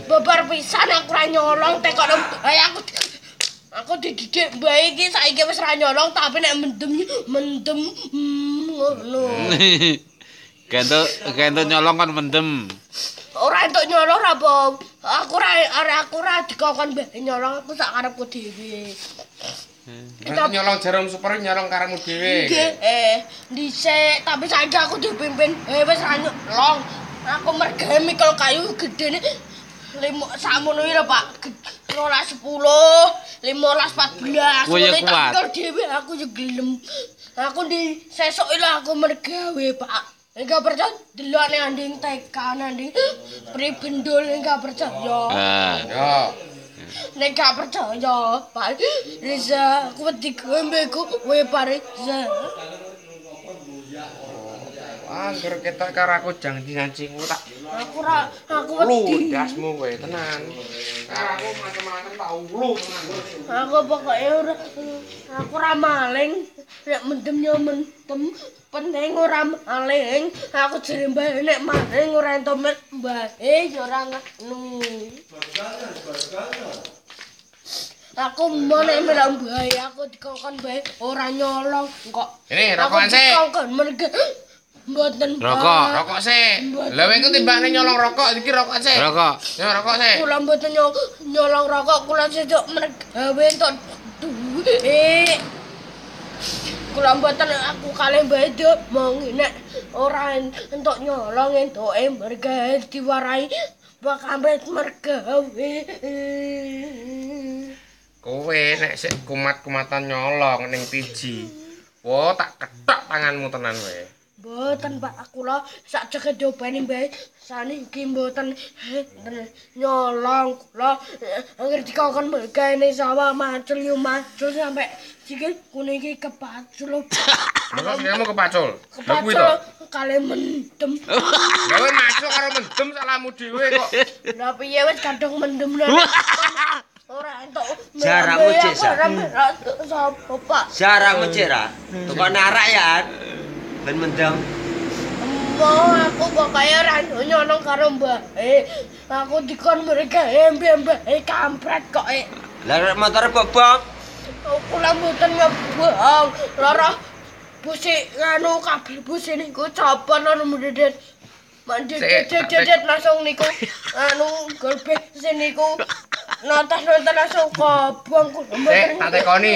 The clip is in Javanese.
Babar pisan aku ra nyolong tekok aku aku dididik bae iki saiki wis ra nyolong tapi nek mendem mendem ngono. Gento nyolong kan mendem. Ora entuk nyolong ra apa. Aku ora dikongkon mbah nyolong aku sak karepku dhewe. Nyolong jarum super nyolong karepmu dhewe. Nggih, dhisik tapi saiki aku dipimpin wis ra nyolong. Aku mergawe mikul kayu gedene 5 sakmono iki lho Pak. 12 10, 15 14. Kowe ya kuat. Mikul dhewe aku yo gelem. Aku di sesuk lho aku mergawe Pak. Enggak percaya delok ning anding TK nanding pri bendul enggak percaya. Ya. Nek gak percaya Pak Riza, aku wedi gombeku kowe Pak Riza. Angger ketok karo aku janji-janjiku tak. Aku ora aku wedi. Ndasmu kowe tenan. Karo aku macam-macam tak ulu tenan. Aku pokoke ora aku ora maling. Nek mendem yo mendem. Penting ora maling. Aku jere mbah nek maling ora entuk mbahe yo ora nganu. Aku mau nek melok mbahe aku dikongkon mbahe ora nyolong kok. Ini rokokan sik. Dikongkon merga mboten rokok. Rokok sik. Lha kowe iku timbane nyolong rokok iki rokok sik. Rokok. Yo rokok sik. Kula mboten nyolong rokok, kula sesuk mergawe entuk dhuwit. Kula mboten aku kalih mbahe diomong nek ora entuk nyolong entuke mergawe diwarai bakal mergawe. Kowe nek sik kumat-kumatan nyolong ning piji. Wo tak kethok tanganmu tenan kowe. Mboten Pak, kula sak ceket diopeni mbahe saniki mboten nyolong kula anggere dikongkon mergawe ning sawah macul yo macul sampe sikil kuning iki kepacul. Masa sikilmu kepacul? Kepacul kalih mendem. Lha kowe macul karo mendem salahmu dhewe kok. Lha piye wis kadung mendem lho. Ora entuk. Jarakmu cek sapa Pak? Jarakmu cek ra. Tukone arak ya. Ben mendem. Embo aku pokoke ora nyolong karo mbahe. Aku dikon mereka mbah kampret kok. Lah motor bobong. Kula mboten ngebong. Lara busi nganu kabel busi niku copot lho mendedet. Mendedet langsung niku anu golbe sing niku nonton-nonton langsung kobong kula mboten. Tak tekoni.